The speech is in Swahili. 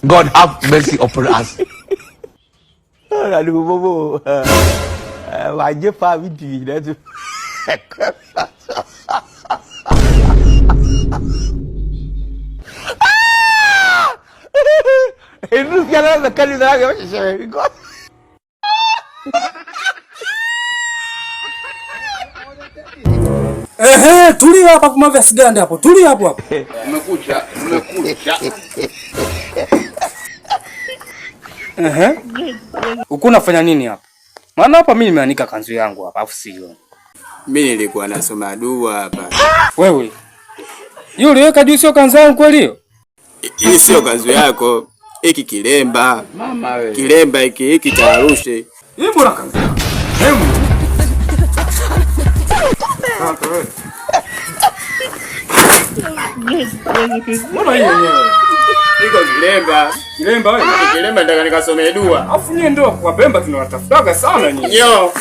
God have mercy upon us. Awurade hu mmɔbɔ o. Wagye fa a mentumi nanso. Ɛnu biara bɛka ni na hyehyɛ me because. Ehe, tulia hapa kwa mavya siganda hapo. Tulia hapo hapo. Umekucha, umekucha. Ehe. Uko unafanya nini hapa? Maana hapa mimi nimeanika kanzu yangu hapa afu sio. Mimi nilikuwa nasoma dua hapa. Wewe. Yule uliweka juu sio kanzu yangu kweli hiyo? Hii sio kanzu yako. Hiki kilemba. Mama wewe. Kilemba hiki hiki cha Arusha. Hii mbona kanzu yangu? Hebu. Mbona hii yenyewe? Iko kilemba. Kilemba wewe. Kilemba nataka nikasome dua. Afu nyie ndio Wapemba tunawatafutaga sana nyie. Yo.